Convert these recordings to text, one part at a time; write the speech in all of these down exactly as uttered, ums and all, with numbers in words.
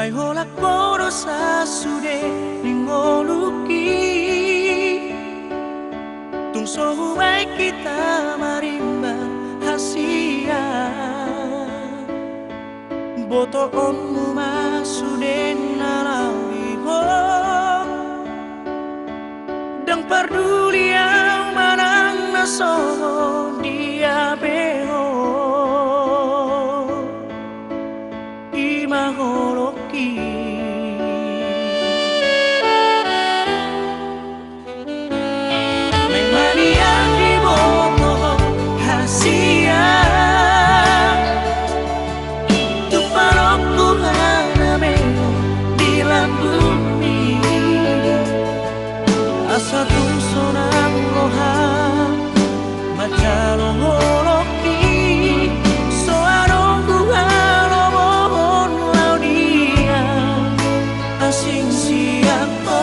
Ai holan podosan sude ni ngolungki, tung so hubaen hita marimba hasian. Botoonmu ma sude na laho di ho. Ndang parduli au manang na songon dia pe ho, i ma holongki. Naeng ma nian diboto ho hasian, tung parongku hanameon di lambungmi. Asa tung sonang roham manjalo holongki, so adong huhalomohon laho dia asing sian ho.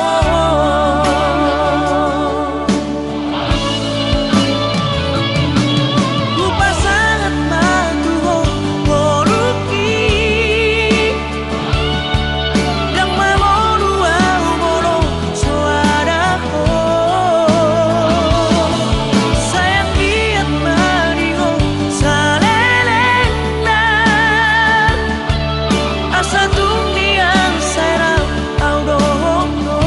Hupasahat ma tu ho ngolungki, ndang mangolu au molo so ada ho. Sai anggiat ma di ho salelengna, asa tung nian sai rap au dohot ho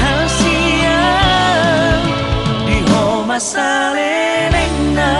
hasian, di ho ma salelengna.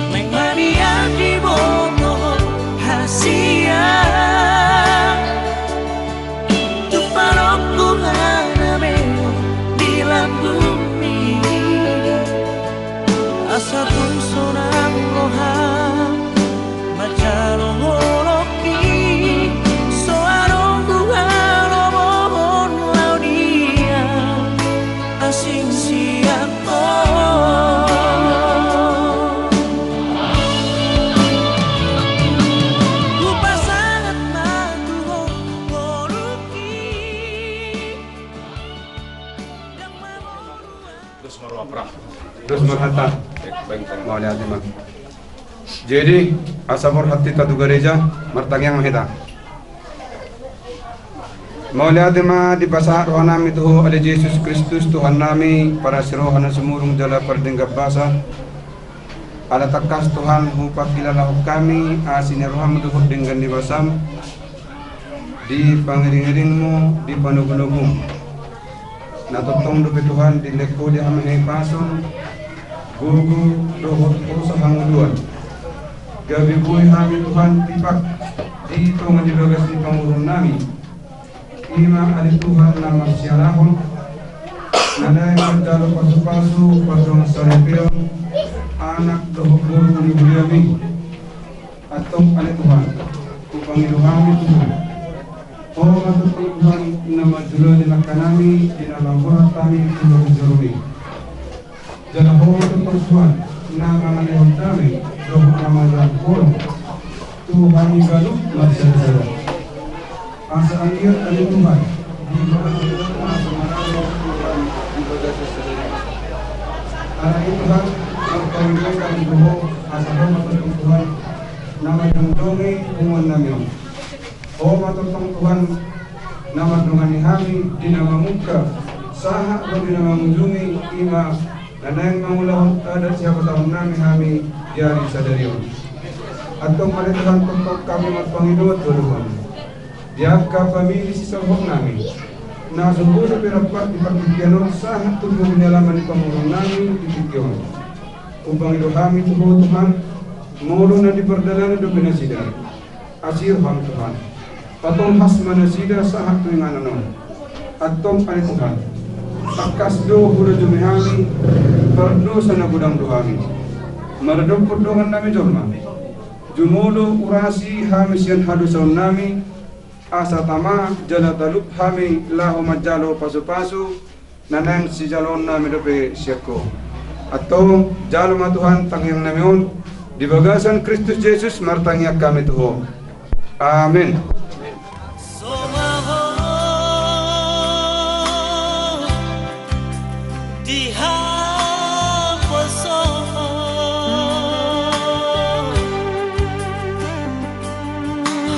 Naeng ma nian diboto ho hasian, tung parongku hanameon di lambungmi. Asa tung sonang roham manjalo holongki, so adong huhalomohon laho dia asing sian ho. Hupasahat ma tu ho ngolungki. Dos ma roha, Pram. Dos ma rohanta. Mauliate ma. Jadi, asa borhat hita tu gareja, martangiang ma hita. Mauliate ma dipasahat rohanami tu ho ale Jesus Kristus Tuhannami, parasi roha na sumurung jala pardenggan basa. Ala tangkas Tuhan hupangkilalahon hami asi ni roham dohot denggan ni basam di pangiringiringmu, di panogunogum. Na tongtong dope Tuhan dilehon Ho di hami hahipason, gogo dohot hosa hangoluan. Gabe boi hami Tuhan tipak di tonga ni bagas ni pamoruonnami. I ma ale Tuhan na marsialahon, na naeng manjalo pasupasu pardongansaripeon anak dohot boru ni huriami. Antong ale Tuhan, hupangido hami Tuhan. Ho ma tongtong Tuhan na manjulani langkanami di na lamborat hami tu lobi jorumi. Jala Ho ma tongtong Tuhan na mangalehon dame dohot na mangalehon holong tu hami ganup marsadasada. Asa anggiat ale Tuhan di bagas ni roham, asa maralo Tuhan di bagas ni sadari. Alai Tuhan, marpangidoan hami tu Ho, asa Ho ma tongtong Tuhan na mandongdongi punguannami on. Ho ma tongtong Tuhan na mandongani hami di na mamungka sahat dohot di na mangujungi, i ma na naeng mangulahon adat sihabatahonnami hami di ari sadari on. Antong ale Tuhan, tongtong hami marpangidoan tu Ho di angka famili sisaluhonnami na so boi dope rap di partingkian on sahat tu pudi ni alaman ni pamoruonnami di tingki on. Hupangido hami tu Ho Tuhan, molo na di pardalanan dope nasida, asi roham Tuhan, patolhas ma nasida sahat tu inganan on. Antong ale Tuhan, tangkas do hurajumi hami, pardosa na godang do hami. Maradophon dongannami jolma, jumolo urasi hami sian hadosaonnami, asa tama jala talup hami laho manjalo pasupasu na naeng sijaloonnami dope sian Ho. Antong, jalo ma Tuhan tangiangnami on, di bagasan Kristus Jesus martangiang hami tu Ho. Amen. Somaho di haposo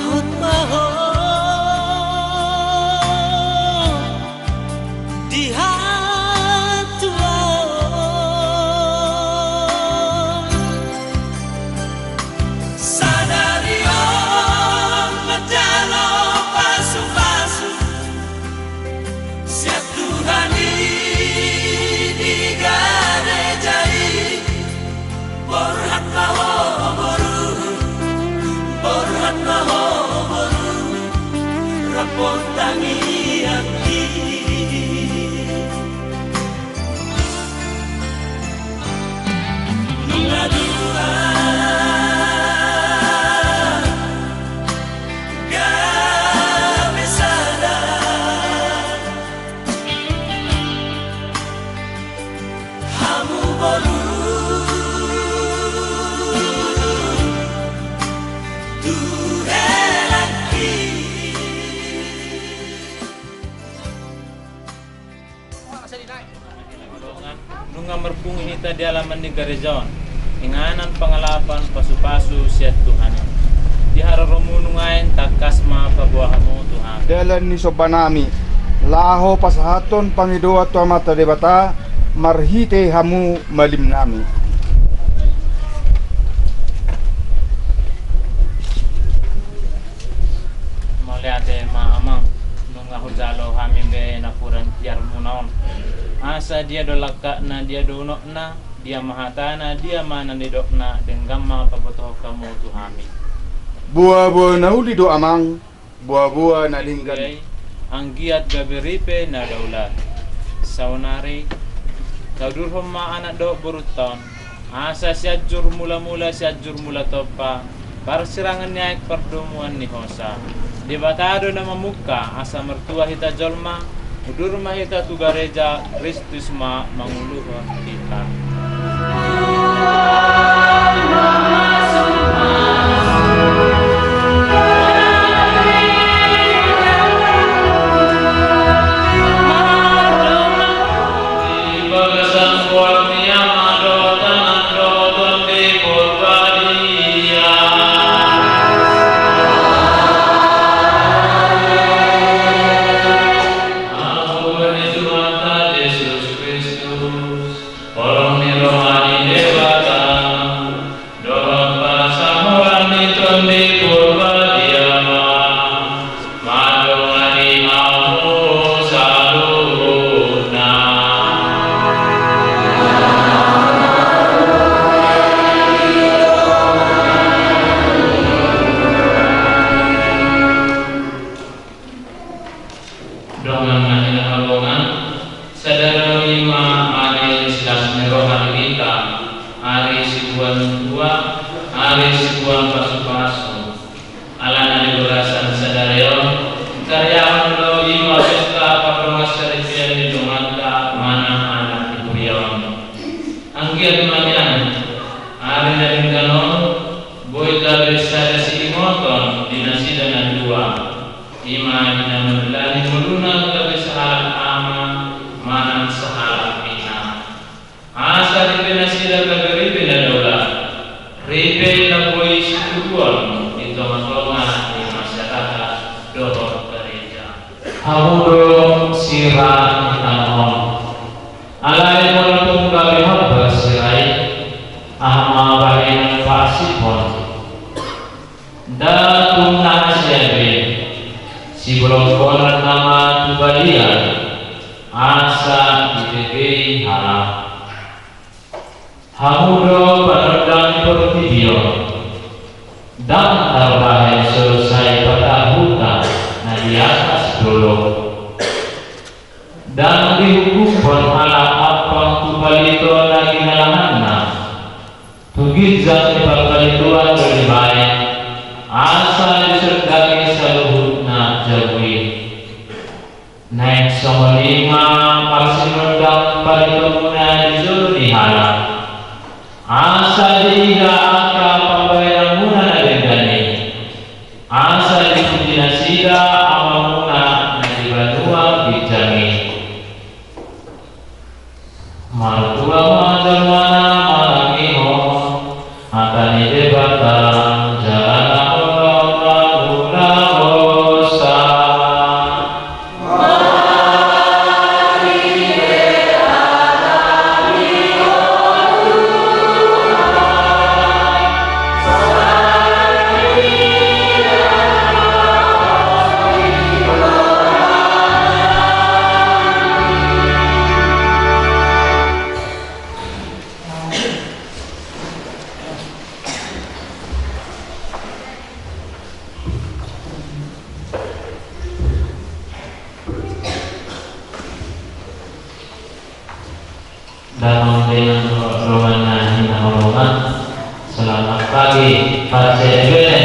hot maho di hatuaon. Sadari on manjalo pasupasu sian Tuhan i di gareja i. Borhat ma ho boru, borhat ma ho boru, rap tangiangki. Nunga dua gabe sada hamu boru tu helangki. Nunga marpungu hita di alaman ni gareja on, inganan pangalapan pasupasu sian Tuhan i. Di haroromu nuaeng tangkas ma paboa hamu Tuhan. Dalan ni sombanami, laho pasahathon pangidoan tu Amanta Debata marhite hamu malimnami. Mauliate ma Amang, nunga hujalo hami be napuran tiarmuna on. Asa dia do langkatna, dia do unokna, dia ma hatana, dia ma na nidokna, denggan ma pabotohon hamu tu hami. Boaboa na uli do Amang, boaboa na denggan. Anggiat gabe ripe na daulat. Saonari, taudurhon ma anak dohot borunta on, asa Sianjur Mulamula, Sianjur Mulatompa, parsirangan ni aek, pardomuan ni hosa. Debata do na mamungka, asa martua hita jolma, udur ma hita tu gareja, Kristus ma manguluhon hita. Di bagasan goar ni Ama dohot Anak dohot Tondi Porbadia. Ampun ni Tuhanta Jesus Kristus, holong ni roha ni Debata, dohot parsamotan ni Tondi Porbadia ma mandongani hamu saluhutna. Dongan na hinaholongan, sadari on i ma ari silas ni roha di hita, ari sibuan tua, ari sibuan pasupasu. Alana di bagasan sadari on, tariahon do i ma pesta pardongansaripeon ni donganta manang anak ni huria on. Anggiat ma nian, ari na denggan on, boi gabe sada siingoton di nasida na tua. I ma di na mandalani ngoluna gabe sahalak ama manang sahalak ina. Asa ripe nasida gabe ripe na daulat, ripe na boi situbuon di tongatonga ni masyarakat dohot gareja. Hamu do sira ni tano on. Alai molo tung gabe hamu do sira i, aha ma bahenon paasiphon? Nda tung na hasea be, sibolongkonon nama tu balian, asa dibege i halak. Hamu do panondang ni portibi on. Ndang tarbahen so sai patar huta na di atas dolok. Ndang diukuphon halak ampang tu palito na ginalahanna, tu Ginjang ni parpatuduhon do dibaen, asa disondangkon saluhutna jabu i. Naeng songon i ma marsinondang paritonmuna di jolo ni halak, asa diida angka pambahenanmuna na denggan i, asa dipuji nasida Amamuna na di banua ginjang i. Martua ma jolma na mangihut hata ni Debata, jala na holong mangula hosa. Damang dainang, dongan na hinaholongan, selamat pagi. Pace di bene.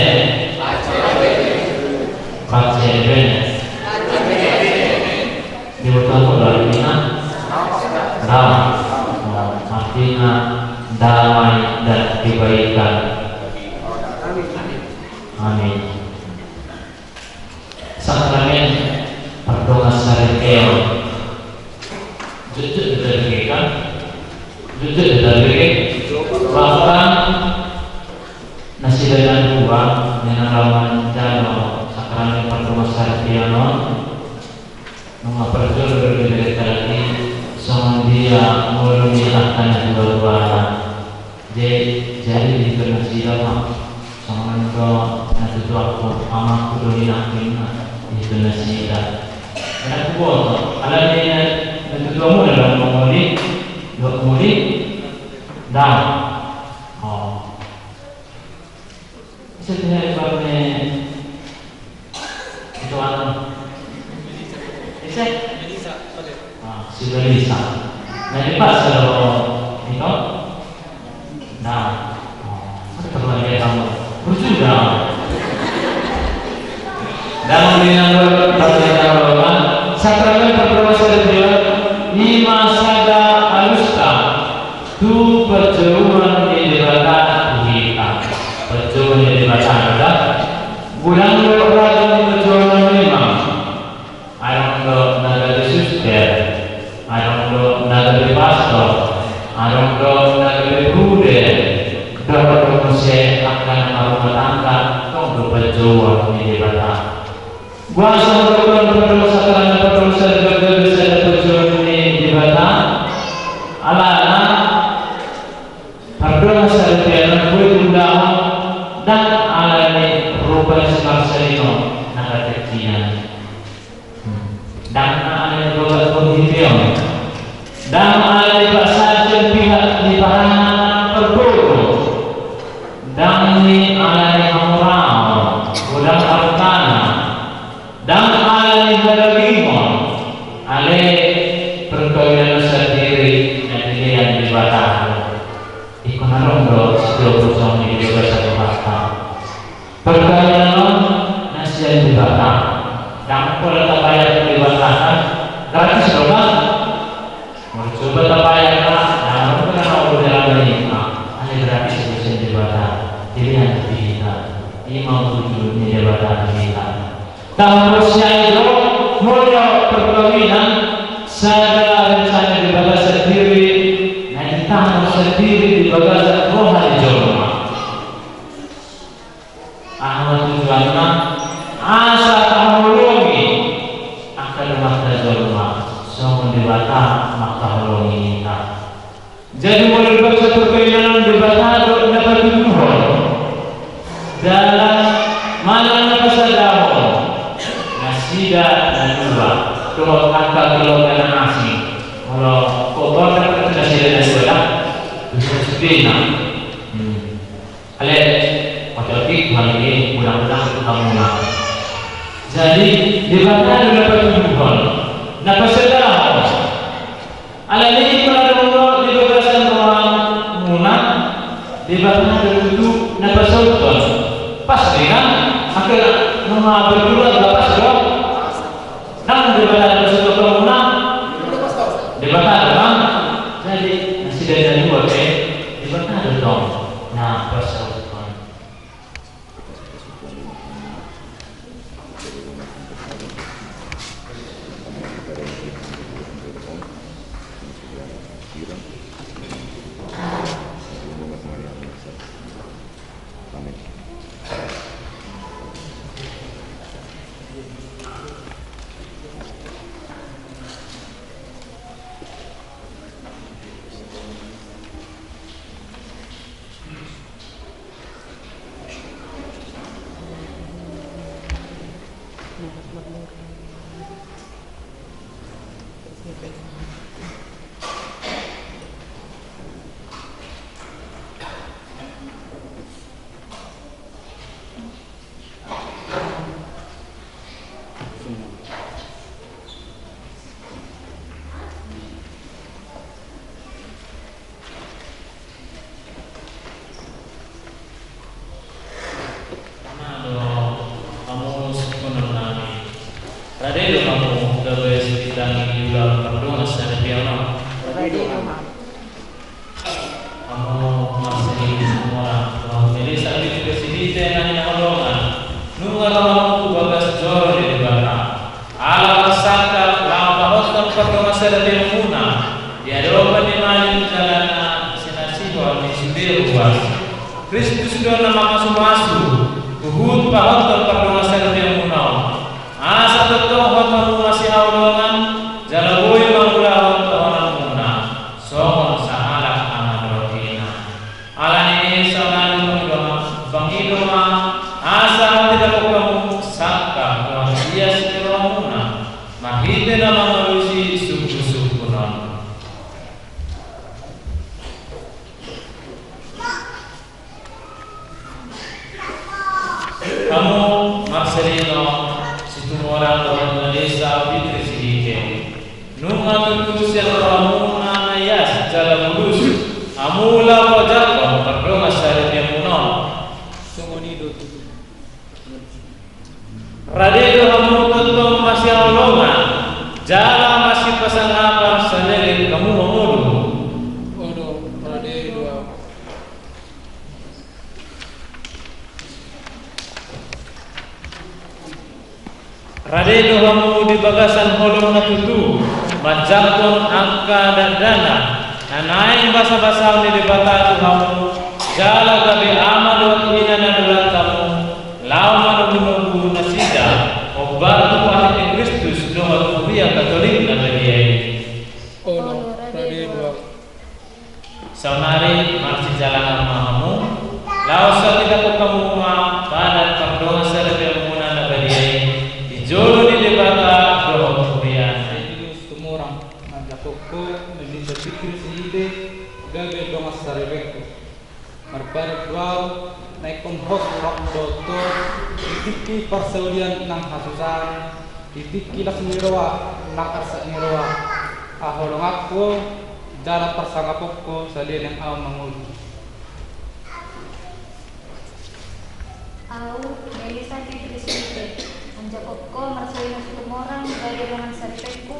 Pace di bene. Diboto hamu do artina? Damang. Artina damai dan kebaikan. Amin. Sakramen pardongansaripeon. Jotjot do tabege kan? Jotjot do tabege. Bahkan nasida na dua na laho manjalo sakramen pardongansaripeon on, nunga parjolo do dibereng halak i songon dia ngolu ni angka na tuatua. Jadi, jadi dihiton nasida ma, songon do na tuatua, amangku dohot inangku, dihiton nasida. Enak huboto, alani na tuatua muna do mangoli, dohot muli, ndang. Oh. Ise tu na ibarat ni itu anu. Ise? Ah, si Melisa. Na di pas lo itu. Nah. Oh, terlalu dia kamu. Lucu dah. Damang dainang, dongan na hinaholongan, sakramen pardongansaripeon i ma sada alusta tu panjouon ni Debata tu hita. Panjouon ni Debata, da. Godang do ragam ni panjouon on memang. Adong do na gabe suster, adong do na gabe pastor, adong do na gabe prudén, dohot do muse angka na marumah tangga, tong do panjouon ni Debata. Boasa hudokhon pardongansaripeon, pardongansaripeon gabe sada panjouon ni Debata? Alana pardongansaripeon on boi diulahon ndang alani rupa ni simarsalin on na gabe hian. Ndang alani rupa ni simarsalin on. Ndang alani pasahaton pihak ni parange na parboru. Ndang ni alani hamoraon, godang artana. Ndang alani hadagingkon, alai parkawinan sandiri na dilehon Debata. Ingkon adong do sitiopon songon i di bagasan rohanta. Parkawinan on na sian Debata. Ndang pola tabayar tu Debata, kan gratis do kan? Molo coba tabayar, ndang adong do na olo di roha ni Debata. Alai gratis do sian Debata. Jadi, hita i ma bujur ni Debata di hita. Tahaporseai do molo parkawinan sada rencana Debata sandiri, na ditano sandiri di bagasan roha ni jolma. Aha ma tujuanna? Asa tahaholongi angka donganta jolma, songon Debata mangkaholongi hita. Jadi, molo di bagasan parkawinan on Debata do na patuduhon dalan manang na pasadahon nasida na dua dohot angka keluarga na asing. Molo kotor na patuduhon nasida na dua, da, bisa sudena. Hmm. Alai otik-otik Tuhan i, ulang-ulang tu hamuna. Jadi, Debata do na patuduhon, na pasadahon. Alani i, molo adong do di bagasan rohamuna, di Debata do tutu na pasauthon. Pas do i kan? Angka nunga berkeluarga pas do. Ndang Debata na pasauthon hamuna. Debata do kan? Jadi nasida na dua pe Debata do tong na pasauthon. Ama do hamu sungkunnami. Rade do hamu gabe sitindangi di ulaon pardongansaripeon on. Rade do hamu. Hamu marsining sumora, hamu Melisa Fitri Sidite na hinaholongan. Nunga ro hamu tu bagas joro ni Debata. Ala marsangkap laho pahothon pardongansaripeonmuna di adopan ni malim jala na sinasihon ni sude ruas. Kristus do na mamasumasu huhut pahothon pardongansaripeonmuna on. Asa tongtong hot hamu masihaholongan jala boi mangulahon tohonanmuna songon sahalak ama dohot ina. Ala ni i saonari hupangido ma, hupangido ma asa tindangkon hamu sangkap dohot ias ni rohamuna marhite na mangalusi sungkunsungkun on. Hamu marselingo Situmorang dohot Melisa Fitri Sidike. Nunga tutu sian rohamuna na ias jala bulus hamu laho paojakhon pardongansaripeonmuna on. Songon i do tutu. Rade do hamu tongtong masihaholongan jala masipasangapan saleleng hamu mangolu. Olo, rade do au. Rade do hamu di bagasan holong na tutu manjangkon angka dakdanak na naeng basabasaon ni Debata tu hamu, jala gabe ama dohot ina na dolat hamu, laho manogunogu nasida hombar tu pahet ni Kristus dohot Huria Katolik na badia i. Olo, rade do au. Saonari marsijalangan ma hamu, laos satindangkon hamu ma padan pardongansaripeonmuna na badia i di jolo ni Debata dohot huria. Situmorang, manjangkon ho Melisa Fitri Sidite gabe dongansaripeonku. Marpadan do au na ingkon hot rap dohot ho di tingki parsaulian nang hasusaan, di tingki las ni roha nang arsak ni roha. Haholonganku jala parsangapon ho saleleng au mangolu. Au Melisa Fitri Sidite, manjangkon ho marselingo Situmorang gabe dongansaripeonku.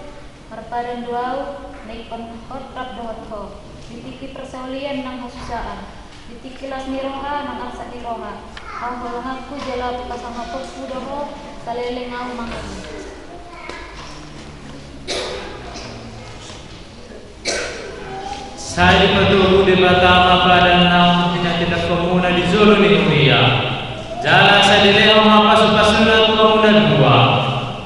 Marpadan do au na ingkon hot rap dohot ho di tingki parsaulian nang hasusaan, di tingki las ni roha nang arsak ni roha. Haholonganku jala pasangaponku do ho saleleng au mangolu. Sai dipatogu Debata ma padan naung pinatindangkonmuna di jolo ni huria. Jala sai dilehon ma pasupasuna tu hamuna dua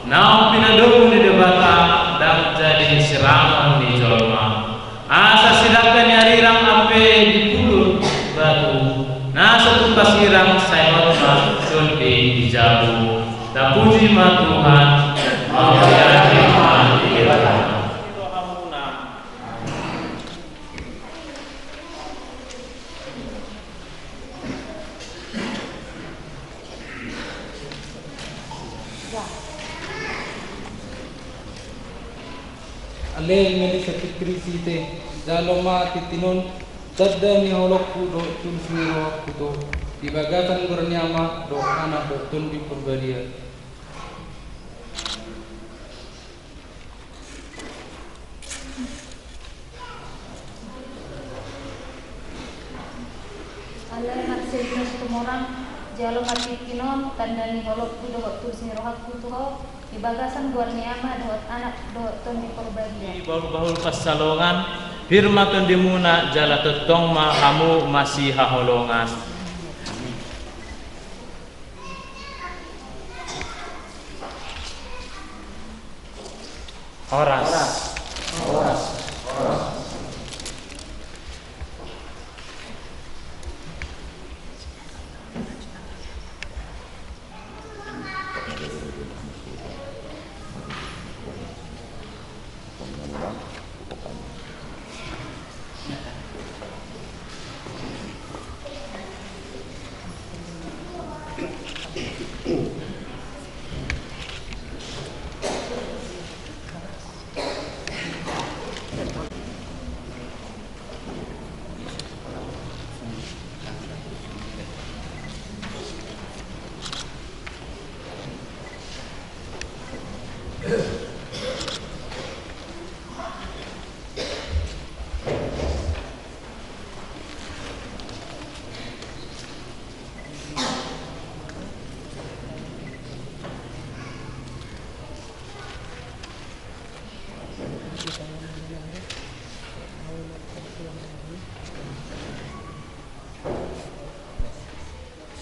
naung pinadomu ni Debata ndang jadi sirangon ni jolma. Asa sidangka ni arirang ampe dipulur batu, na so tumpa sirang sai hot ma tondi di jabu. Tapuji ma Tuhan. Mauliate ma di Debata. Ale Melisa Fitri Sidite, jalo ma tintin on Tanda ni holongku dohot tulus ni rohangku tu Ho, di bagasan goar ni Ama dohot Anak dohot Tondi Parbadia. Alai marseda Situmorang, jalo ma tingki on tanda ni holongku dohot tulus ni rohangku tu Ho, di bagasan goar ni Ama dohot Anak dohot Tondi Parbadia. Di bahulbahul pansalongan, pir ma tondimuna jala tongtong ma hamu masihaholongan. Horas. Horas. Horas. Horas.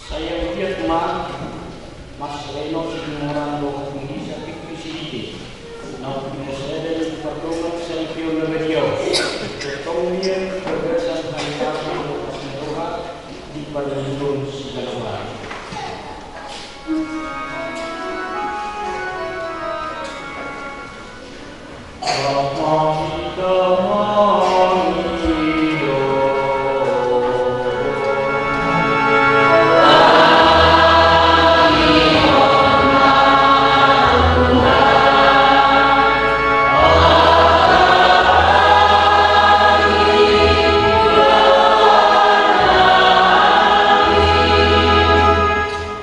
Sai anggiat ma marsaleleng Situmorang dohot Melisa Fitri Sihombing, naung pinasada ni pardongan saripeon na badia on, tongtong mian di bagasan hahipason dohot las ni roha, di parngoluon siganup ari.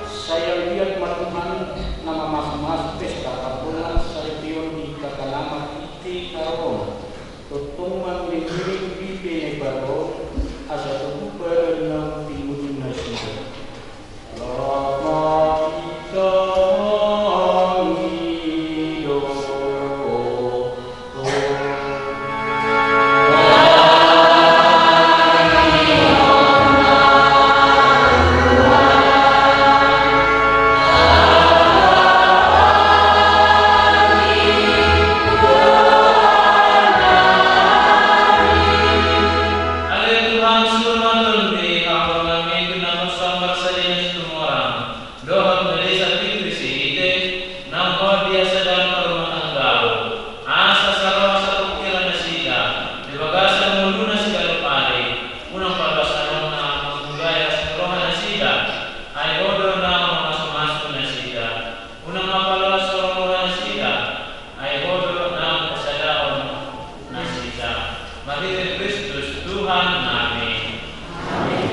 Sai anggiat ma Tuhan na mamasumasu pesta pardongan saripeon di angka na marhite haroro-Na, tongtong mangiringiring di pene parro, asa tutu padan naung tinggulun nasida. Lama kita mangido. Ale Tuhan, suru ma Tondi haholonganMi guna marsaor marsadena Situmorang dohot Melisa Fitri Sihombing, naung hot di hasadaon parrumatanggaon, asa saroha sapingkiran nasida di bagasan ngoluna siganup ari. Unang paloas anakMa mangkuliahi las ni roha nasida, ai Ho do naung mamasumasu nasida. Unang ma paloas holong roha nasida, ai Ho do naung hasadaon nasida. Marhite Kristus Tuhannami. Amen.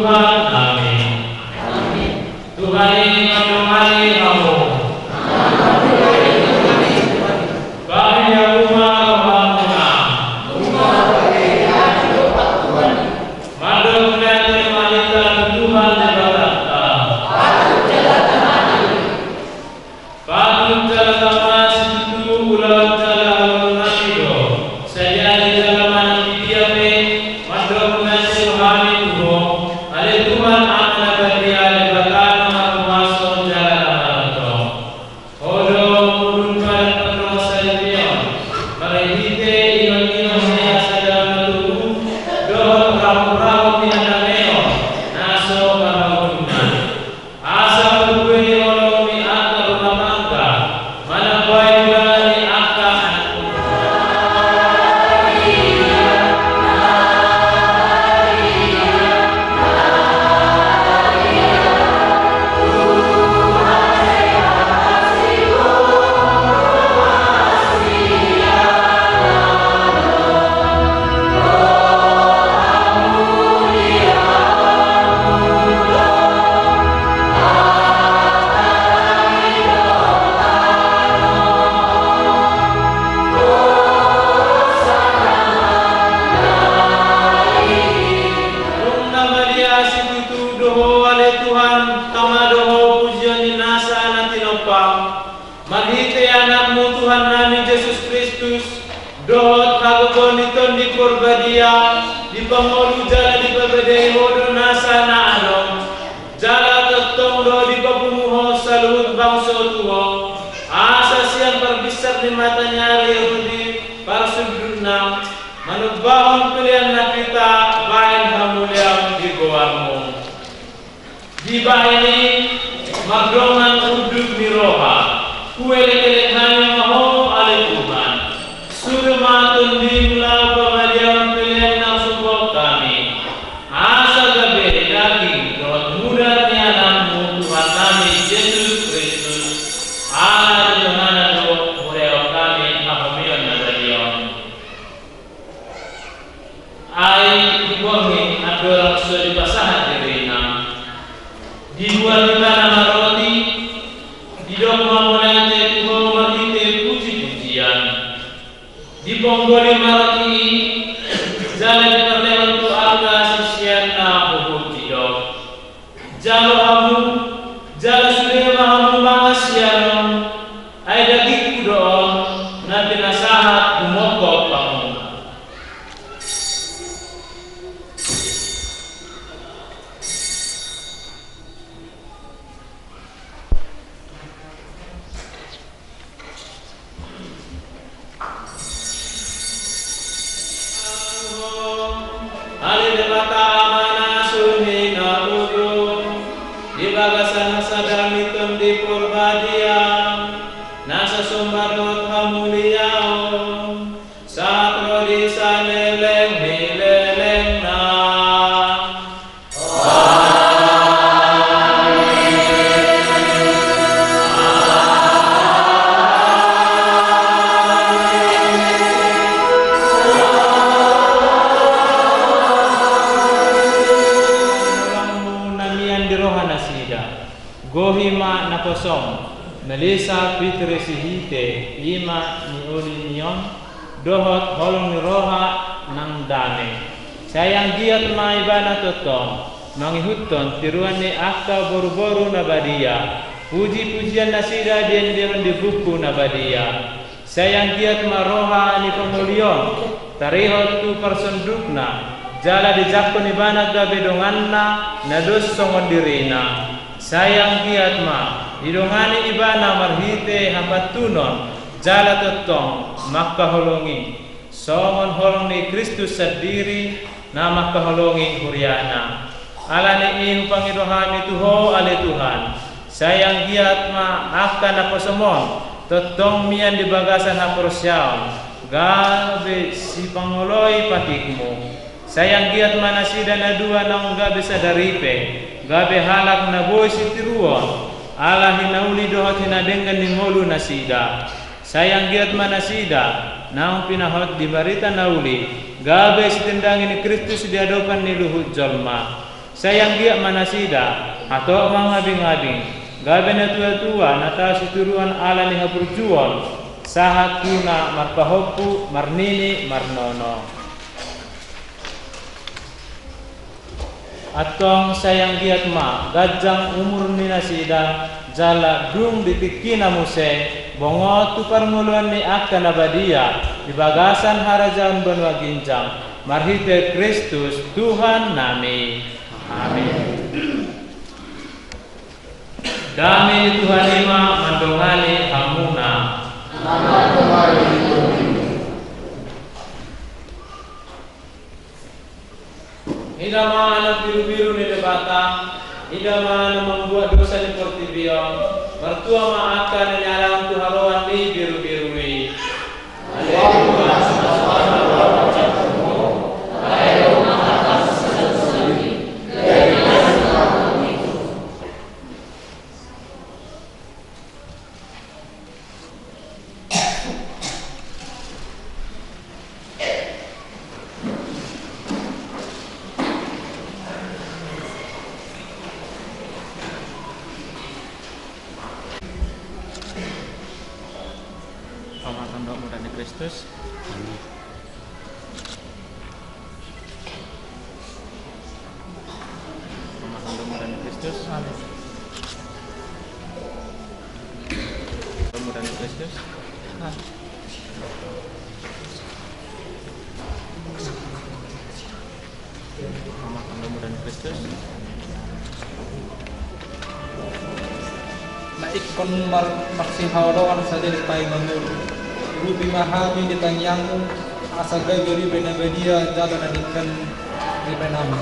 Tuhan nami. Tuhan i mandongani hamu. Bahen hamu ma rohamuna. Mandok na terima hita tu Tuhan Debatanta. Patut jala tama situtu ulaon jala haluaon nami do. Sai jala manang di dia pe, mandok na siro hami tu ho, ale Tuhan Ama na badia, Debata na markuaso jala na martonggo. Ho do muruk badan pardongan saripeon, marhite inon-inon ni hasadaon na tubu, dohot rahut-rahut ni hadameon, na so marhahuthutan. Asa parbue ni holong ni angka rumah tangga, manambai dua ni angka anak. Dung na badia situtu do ho ale Tuhan, tama do ho pujion ni nasa na tinompa. Marhite Anakmu Tuhan nami Jesus Kristus, dohot hagogoon ni Tondi Porbadia, dipangolu jala dipabadai ho do nasa na adong. Jala tongtong do dipapungu ho saluhut bangso tu ho, asa sian parbinsar ni mataniari ro di parsundutna, manombahon pelean na hita bahen hamuliaon di goarmu. Dibahen i mardongan unduk ni roha, huelek-elek hami ma ho ale Tuhan. Sude ma Tondimu laho pamadiahon pelean na sungkot hami. Asa gabe daging dohot mudar ni Anakmu Tuhan nami Jesus Kristus, ala ni Tuhanta do huulahon hami hahomion na badia on. Ai di bongi andorang so dipasahat dirina, dibuat ibana ma roti, didok ma mauliate tu ho marhite puji-pujian, diponggoli ma roti i, jala diparlehon tu angka siseanna huhut didok: Jalo hamu, jala sude ma hamu mangan sian on, ai dagingku do on, na pinasahat humongkop hamu. Ale Debata Ama na sumina ujung, di bagasan hasadaon ni Tondi Porbadia, nasa somba dohot hamuliaon, sahat ro di saleleng ni lelengna. Holongmu na mian di roha nasida, gohi ma naposom, Melissa Fitri Sihite, i ma niuli ni on, dohot holong ni roha nang dame. Sai anggiat ma ibana tongtong mangihuthon tiruan ni angka boruboru na badia, pujipujian nasida diendion di buku na badia. Sai anggiat ma roha ni pangoli on tarihot tu parsondukna, jala dijangkon ibana gabe donganna na dos songon dirina. Sai anggiat ma didongani ibana marhite hapantunon, jala tongtong mangkaholongi, songon holong ni Kristus sandiri na mangkaholongi huriana. Ala ni i hupangido hami tu ho ale Tuhan, sai anggiat ma angka naposom on tongtong mian di bagasan haporseaon, gabe sipangoloi patikmu. Sai anggiat ma nasida na dua naung gabe sada ripe, gabe halak na boi sitiruon, ala hinauli dohot hinadenggan ni ngolu nasida. Sai anggiat ma nasida naung pinahot di barita na uli, gabe sitindangi ni Kristus di adopan ni luhut jolma. Sai anggiat ma nasida, hatop mangabingabing, gabe natuatua na tarsituruan ala ni haburjuon, sahat tu na marpahompu marnini marnono. Antong sai anggiat ma ganjang umur ni nasida, jala dung di tingkina muse, bongot tu parngoluan ni angka na badia di bagasan harajaon banua ginjang, marhite Kristus Tuhan nami. Amin. Dame ni Tuhan i ma mandongani hamuna. Ida ma anak birubiru ni Debata, ida ma na mambuat dosa ni portibi on, martua ma angka na nialap tu haroan ni birubiru i. Pamatandok muda ni Kristus. Pamatandok muda ni Kristus. Amin. Muda ni Kristus. Amin. Pamatandok muda ni Kristus. Na ingkon mar-, marsihaholongan sadia di paima ngolu. Urupi ma hami di tangiangmu, asa gabe ripe na badia jala na denggan ripe nami.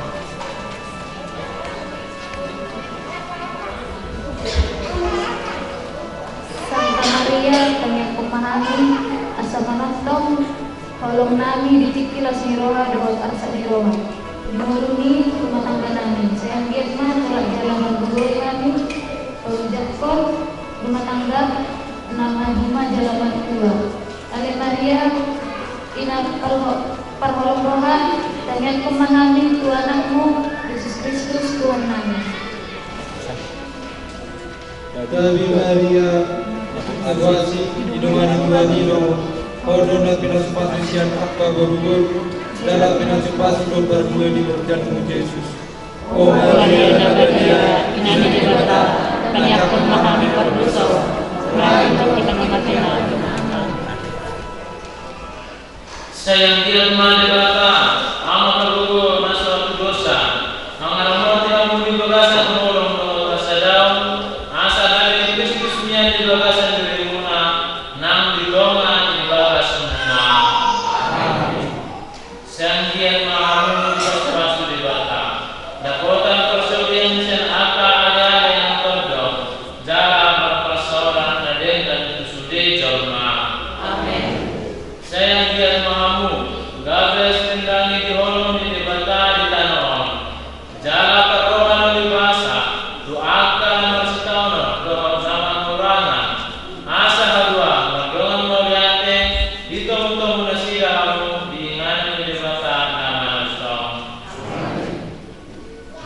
Santa Maria, tangiangkon ma hami, asa manongtong holong nami di tingki las ni roha dohot arsak ni roha. Di ngolu ni rumah tangga nami, sai anggiat ma tolap jala margogoi hami, paunjakkon rumah tangga na maduma jala matua. Ale Maria, ina parho-, parholong roha, tangiangkon ma hami tu anakmu, Jesus Kristus, Tuhan nami. Gabe Maria, na asing, didongani Tuhan i do, ho do na pinasupasu sian angka boruboru, jala pinasupasu do parbue ni borjanmu Jesus. O Maria na badia, ina ni Debata, tangiangkon ma hami pardosa, nunga di hita ni matena. Sai anggiat ma Debata, Ama pargogo na so hatudosan, mangaramoti hamu di bagasan holong dohot hasadaon, asa gabe Kristus mian di bagasan dirimuna, nang di tonga ni bagasmuna. Amin. Sai anggiat ma hamu dipasupasu Debata, dapotan parsobian sian angka aleale na tondong, jala marparsaoran na denggan tu sude jolma. Amin. Sai anggiat ma hamu, gabe sitindangi di holong ni Debata di tano on. Jala parroha na uli basa, tu angka na marsitaonon dohot na manghurangan, asa haduan mardongan mauliate, ditomutomu nasida hamu di inganan ni Debata na malsong.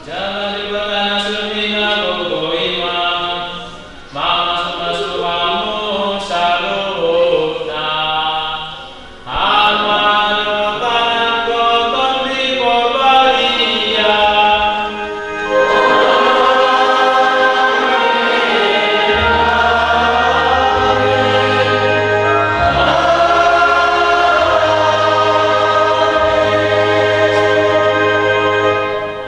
Jala Debata na so hinagogo i ma mamasumasu hamu saluhutna. Ama dohot Anak dohot Tondi Porbadia.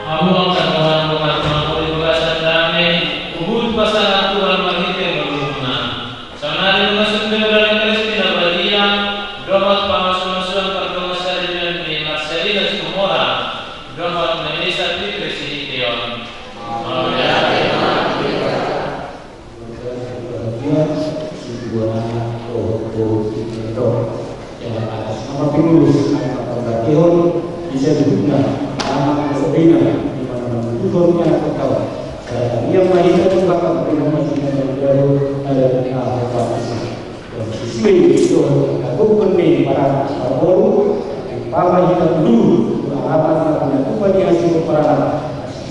Hamu angka dongan, dongan, dongan, di bagasan dame, huhut pasahat Tuhan marhite ngoluna. Saonari nunga sumbe Ulaon ni Kristus na badia, dohot pamasumasuon pardongansaripeon ni Marcelina Situmorang, dohot Melissa Fitri Sihiteon. Mauliate ma. Badia, situan dohot boru Sihiteon. Jala atas nama pengurus angka pangkatihon di saluhutna, anak sobena, di mana-mana tujuannya kau. Ia ma hita tu angka pengurus masih ada jauh, ada di angka pengurus. Dan sesuai itu, aku pernah para para boru, para hita dulu, alamat na punya tuan yang sibuk para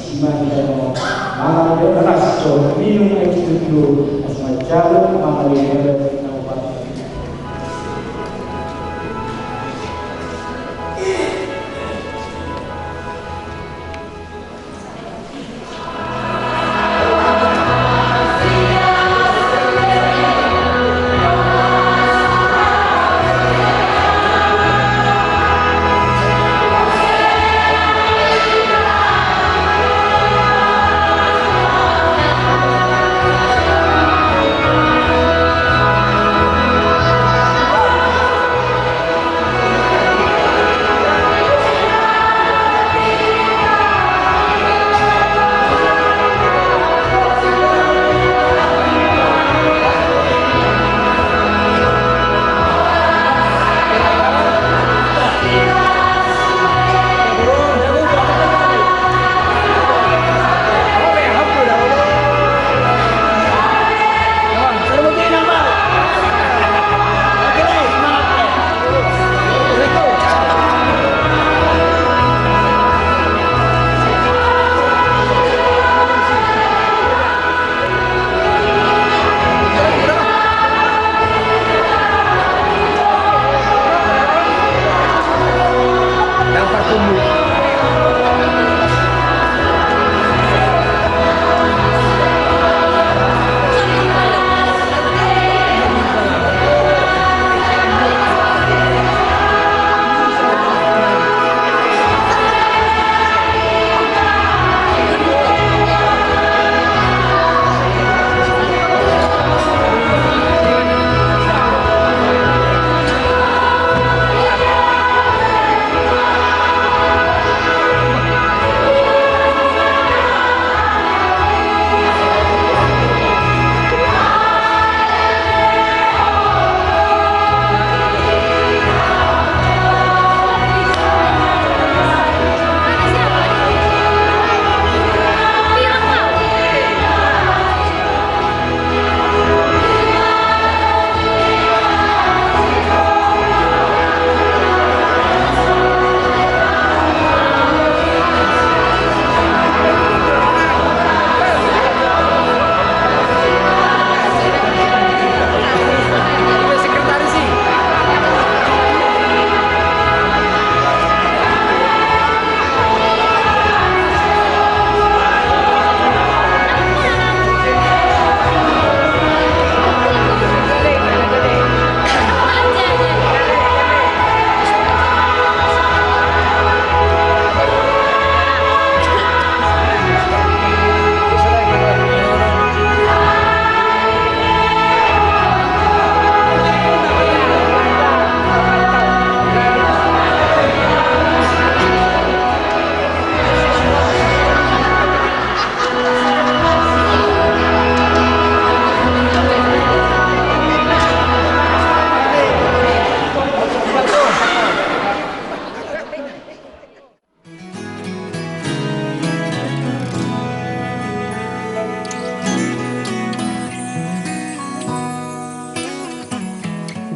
Ima hita na mangalehon na las dohot minum aek sidudu, asa manjalo mangalehon na upat.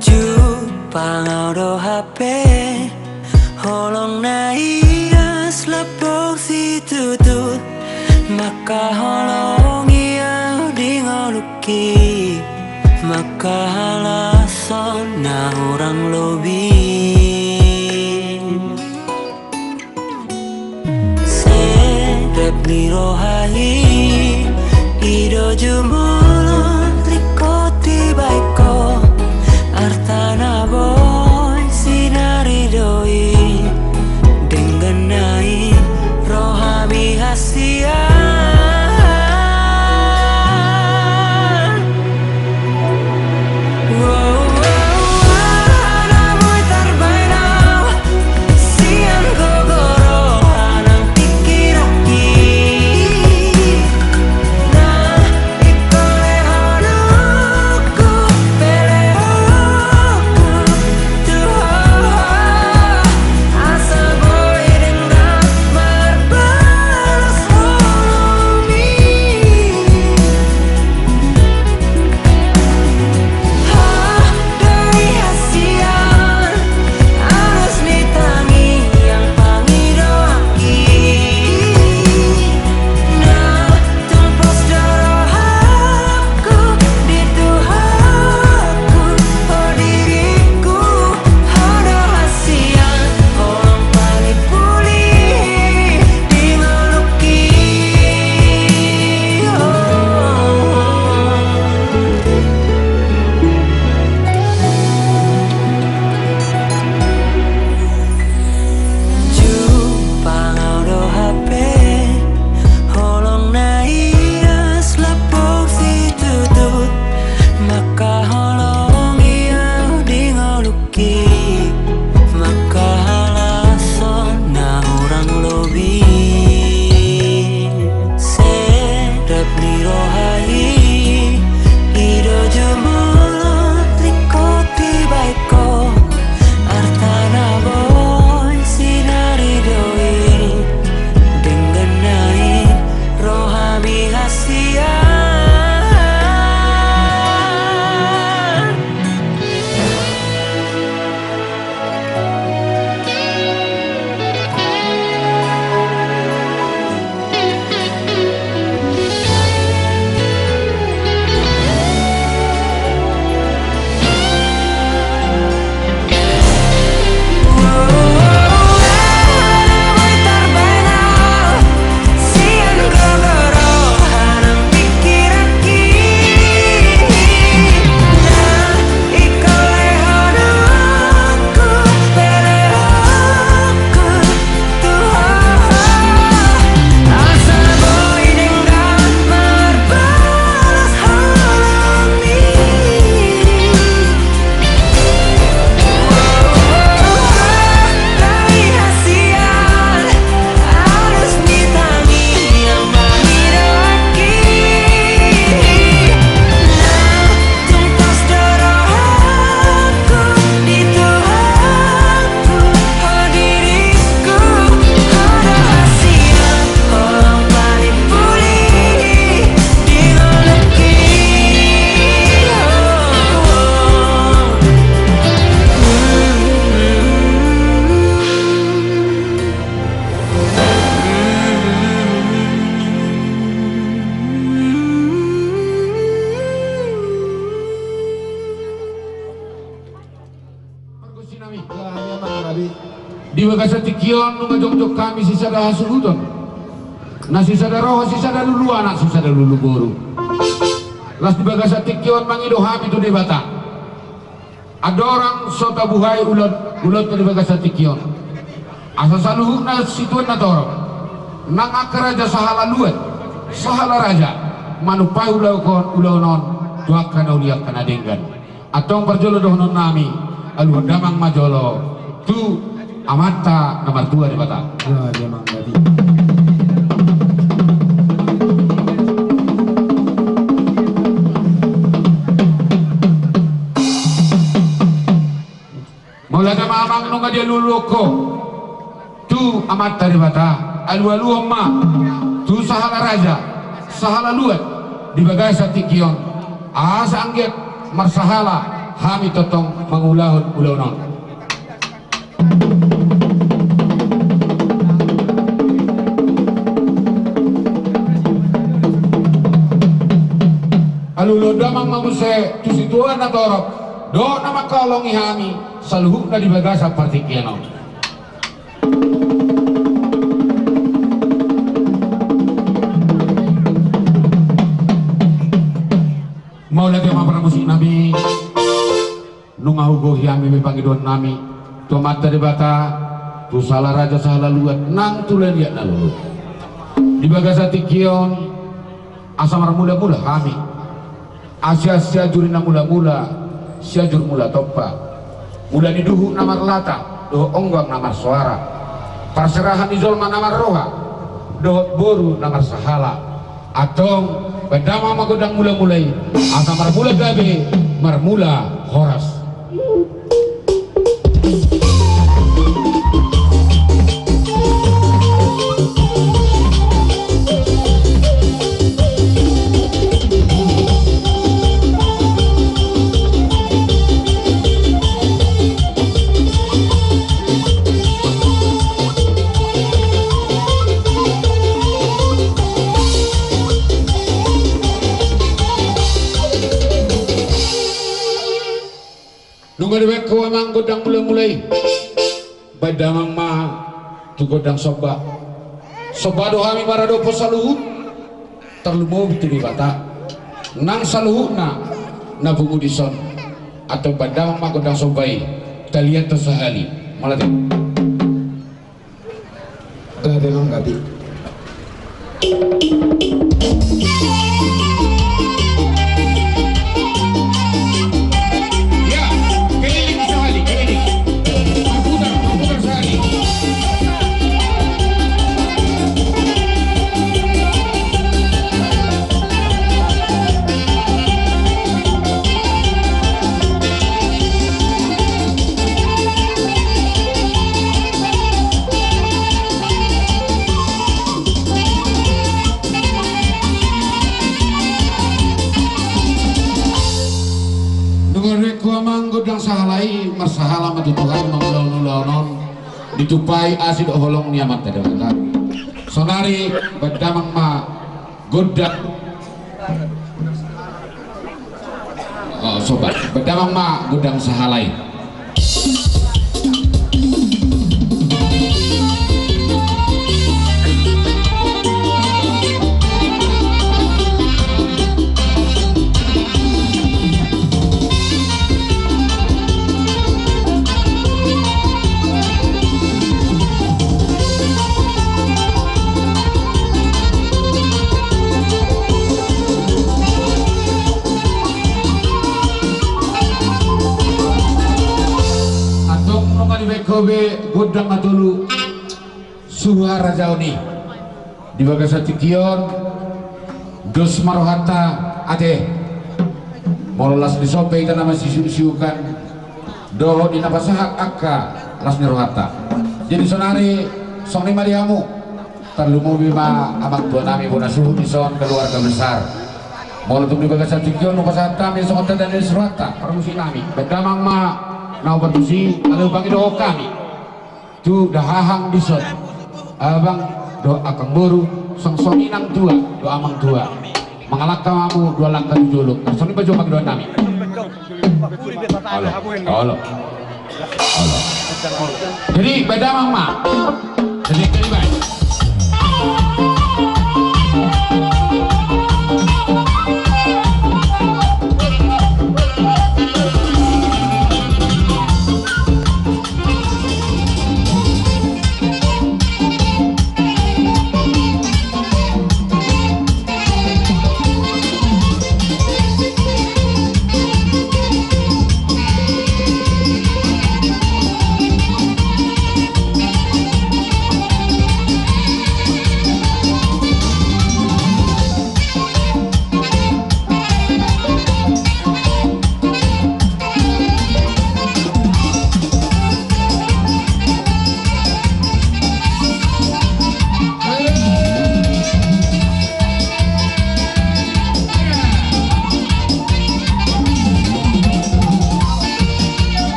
Jumpang au do hape holong na ias lambok situtu, mangkaholongi au di ngolungki, mangkahalashon na hurang lobi. Sedap ni roha i, i do jumolo lingkot dibaen ho, arta na boi sinari do i, denggan na i rohami hasian. Bagasan tingki on nunga jongjong hami sisada hasuhuton, na sisada roha, sisada lulu anak, sisada lulu boru. Laos di bagasan tingki on mangido hami tu Debata. Andorang so tabuhai ulaon, ulaonta di bagasan tingki on, asa saluhutna situan na torop, nang angka raja sahala luat, sahala raja, manumpahi ulaon, ulaon on tu angka na uli, angka na denggan. Antong parjolo dohonon nami, aluhon damang ma jolo tu Amanta na martua Debata. Ya, damang tadi. Mauliate ma amang, nunga dialualuhon ho tu Amanta Debata, alualuhon ma tu sahala raja, sahala luat di bagasan tingki on, asa anggiat marsahala hami tongtong mangulahon ulaon on. Alualuhon damang ma muse tu situan na torop dohot na mangkaholongi hami saluhutna di bagasan partingkian on. Mauliate ma parmusik nami. Nunga hugohi hami be pangidoan nami tu Amanta Debata, tu sahala raja sahala luat nang tu laliat na lolo. Di bagasan tingki on asa marmulamula hami. Asi-asi Sianjur i na mulamula, Sianjur Mula Tompa. Mula ni duhut na marlata dohot onggang na marsoara. Parserahan ni jolma na marroha dohot boru na marsahala. Antong baen damang ma gondang mulamula i, asa marmula gabe, marmula horas. Nunga dibaen ho amang gondang mulamula i, baen damang ma tu gondang somba. Somba do hami maradophon saluhut, tarlumobi tu Debata nang saluhutna na pungu dison. Antong baen damang ma gondang somba i, taliatan sahali. Mauliate. Gabe ma gabe. Ya, keliling sahali, keliling. Putar, putar sahali. Nunga dibaen ho amang gondang sahala i, marsahala ma tutu hami mangulahon ulaon on. Ditumpahi asi dohot holong ni Amanta Debata. Sonari baen damang ma gondang. Oh, sobat, baen damang ma gondang sahala i. Antong nunga dibaen ho be gondang na tolu. Suhut harajaon i. Di bagasan tingki on, dos ma rohanta ate. Molo las ni somba hita na masisiuksiukan dohot di na pasahat angka las ni rohanta. Jadi sonari songon i ma di hamu. Tarlumobi ma amang tua nami bona suhut dison keluarga besar. Molo tung di bagasan tingki on hupasahat hami songon tanda ni las ni rohanta, parmusik nami. Baen damang ma na hombar tusi, lalu pangidohon hami tu dahahang dison, abang dohot angkang boru, songon i nang tua dohot amang tua. Mangalangka ma hamu dua langka tu jolo. Songon i ma jo pangidoan nami. Olo, olo, olo. Jadi baen damang ma. Jadi, jadi baen.